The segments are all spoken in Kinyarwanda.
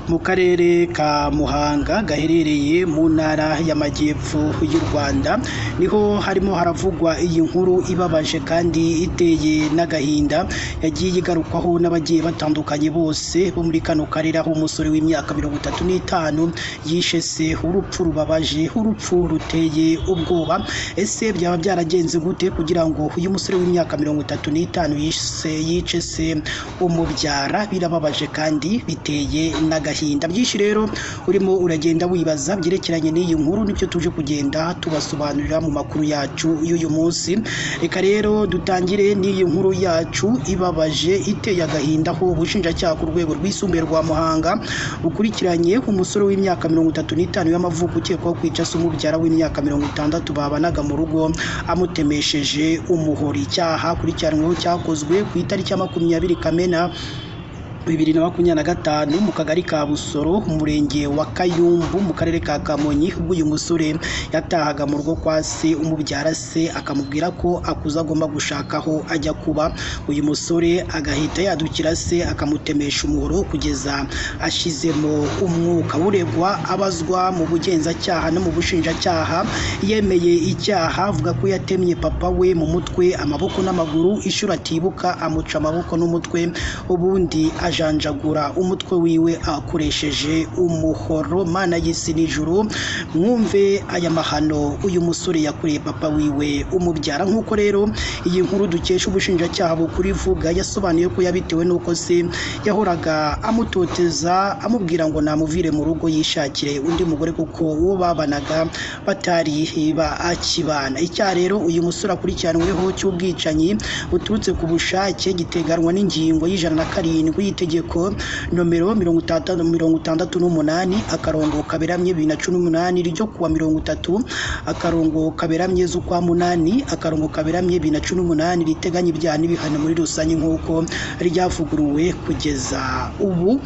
Mu karere ka Muhanga gaherereye mu ntara y'Amajyepfo y'u Rwanda, niho harimo haravugwa iyi nkuru ibabaje kandi iteye n'agahinda, yagiye igarukwaho n'abagiye batandukanye bose bo muri kano karere, aho umusore w'imyaka 35 yishe se urupfu rubabaje, urupfu ruteye ubwoba. Ese byaba byaragenze gute kugira ngo uyu musore w'imyaka 35 yice se umubyara? Birababaje kandi biteye n'agahinda. Byinshi rero urimo uragenda wibaza byerekeranye n'iyi nkuru, nibyo tuje kugenda tubasobanurira mu makuru yacu y'uyu munsi. Reka rero dutangire n'iyi nkuru yacu ibabaje iteye agahinda, aho ubushinjacyaha ku rwego rwisumbuye rwa Muhanga bukurikiranye umusore w'imyaka 35 y'amavuko ukekwaho kwica se umubyara w'imyaka 60 babanaga mu rugo amutemesheje umuhoro. Icyaha akurikiranyweho cyakozwe ku itariki ya 20 Kamena 2025 mu kagari ka Busoro, umurenge wa Kayumbu, mu karere ka Kamonyi, ubwo uyu musore yatahaga mu rugo kwa se umubyara, se akamubwira ko akuze agomba gushaka aho ajya kuba. Uyu musore agahita yadukira se akamutemesha umuhoro kugeza ashizemo umwuka. Uregwa abazwa mu bugenzacyaha no mu bushinjacyaha yemeye icyaha, avuga ko yatemye papa we mu mutwe, amaboko n'amaguru inshuro atibuka, amuca amaboko n'umutwe, ubundi ajanjagura umutwe wiwe akoresheje umuhoro. Mana y'isi n'ijuru, mwumve aya mahano uyu musore yakoreye papa wiwe umubyara. Nk'uko rero iyi nkuru dukesha ubushinjacyaha bukuru ivuga, yasobanuye ko yabitewe n'uko se yahoraga amutoteza, amubwira ngo namuvire mu rugo yishakire undi mugore kuko uwo babanaga batari akibana. Icyaha rero uyu musore akurikiranweho cy'ubwicanyi buturutse ku bushake giteganwa n'ingingo y'107 y'itegeko nomero 68 akarongo kaberamye 2018 ryo kuwa 30 akarongo kaberamye z'ukwa 8 akarongo kaberamye 2018 riteganya ibyaha n'ibihano muri rusange nk'uko ryavuguruwe kugeza ubu.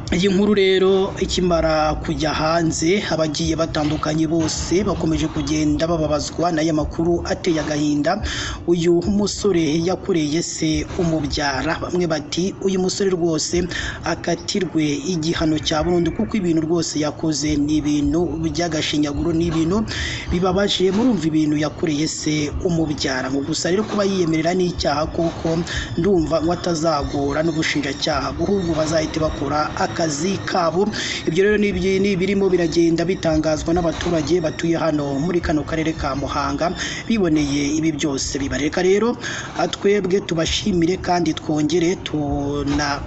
Iyi nkuru rero ikimara kujya hanze, abagiye batandukanye bose bakomeje kugenda bababazwa n'aya makuru ateye agahinda uyu musore yakoreye se umubyara. Bamwe bati uyu musore rwose akatirwe igihano cya burundu, kuko ibintu rwose yakoze ni ibintu by'agashinyaguro, ni ibintu bibabaje. Murumva ibintu yakoreye se umubyara. Ngo gusa rero kuba yiyemerera n'icyaha koko, ndumva ngo atazagora n'ubushinjacyaha, ahubwo bazahite bakora akazi kabo. Ibyo rero ni birimo biragenda bitangazwa n'abaturage batuye hano muri kano karere ka Muhanga biboneye ibi byose bibareka. Rero twebwe tubashimire kandi twongere tuna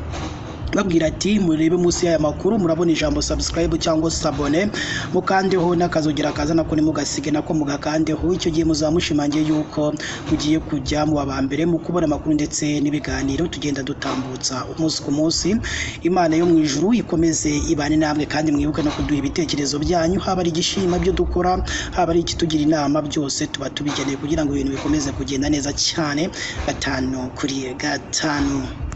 babwira ati murebe munsi y'aya makuru murabona ijambo subscribe cyangwa sabone, mukandeho n'akazogera kaza nako ntimugasige nako mugakandeho. Icyo gihe muzamushimangiye yuko mugiye kujya mu ba mbere mu kubona amakuru ndetse n'ibiganiro tugenda dutambutsa umunsi ku munsi. Imana yo mu ijuru ikomeze ibane namwe, kandi mwibuke no kuduha ibitekerezo byanyu, haba ari igishima byo dukora, haba ari ikitugira inama, byose tuba tubigeneye kugira ngo ibintu bikomeze kugenda neza cyane 5 kuri 5.